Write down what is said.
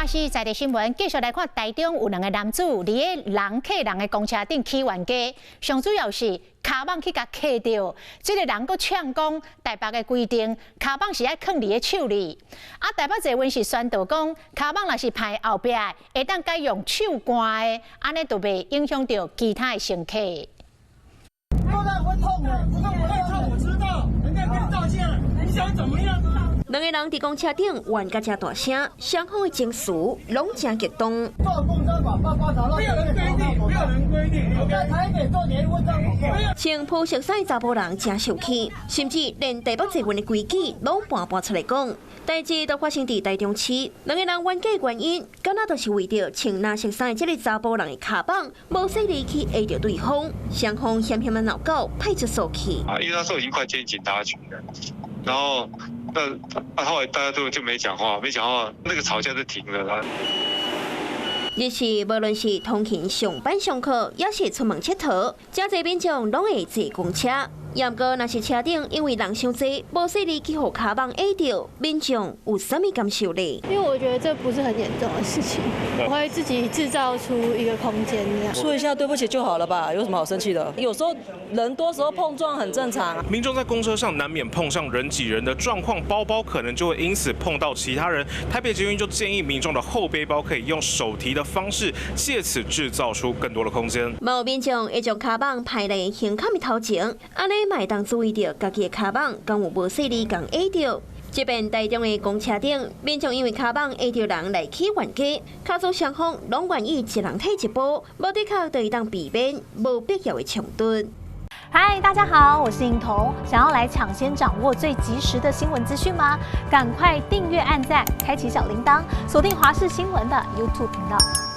華視在地新聞繼續來看，台中有兩个男子佇咧人客人的公車頂起冤家，上主要是跤蠓去共磕著，這个人閣嗆講台北的規定，跤蠓是愛囥佇咧手裡。啊，台北捷運是宣導講，跤蠓若是排後壁，會當改用手掛的，按呢就袂影響著其他的乘客。會痛的，不是我會痛，我知道，人家跟你道歉，你想怎麼樣？兩个人佇公車頂冤甲遮大聲，雙方的情緒攏誠激動。坐公車把包包找到，沒有人規定，沒有人規定。在台北坐捷運，穿普色衫查埔人誠受氣，甚至連台北捷運的規矩攏搬搬出來講。代誌都發生佇台中市，兩个人冤家原因，敢若就是為著穿藍色衫的這个查埔人的跤蠓，無細膩去挨著對方，雙方險險仔鬧到派出所去。啊，因為那時候已經快接近警察局了，然後那後來大家都就沒講話，沒講話，那個吵架就停了啦。日時無論是通勤上班上課，抑是出門𨑨迌，誠濟民眾攏會坐公車。毋過，若是車頂因為人傷濟，無細膩去予跤蠓壓著，民眾有啥物感受咧？因為我覺得這不是很嚴重的事情，我會自己製造出一個空間，這樣。說一下對不起就好了吧？有什麼好生氣的？有時候人多時候碰撞很正常。民眾在公車上難免碰上人擠人的狀況，包包可能就會因此碰到其他人。台北捷運就建議民眾的後背包可以用手提的方式，借此製造出更多的空間。嘛有民眾會將跤蠓排佇胸坎的頭前，按呢嘛會當注意著家己的跤蠓，敢有無細膩共壓著。這邊台中的公車頂，民眾因為跤蠓壓著人來起冤家，跤數雙方攏願意一人退一步，無的確就會當避免無必要的衝突。嗨，大家好，我是穎彤。想要來搶先掌握最及時的新聞資訊嗎？趕快訂閱、按讚、開啟小鈴鐺，鎖定華視新聞的 YouTube 頻道。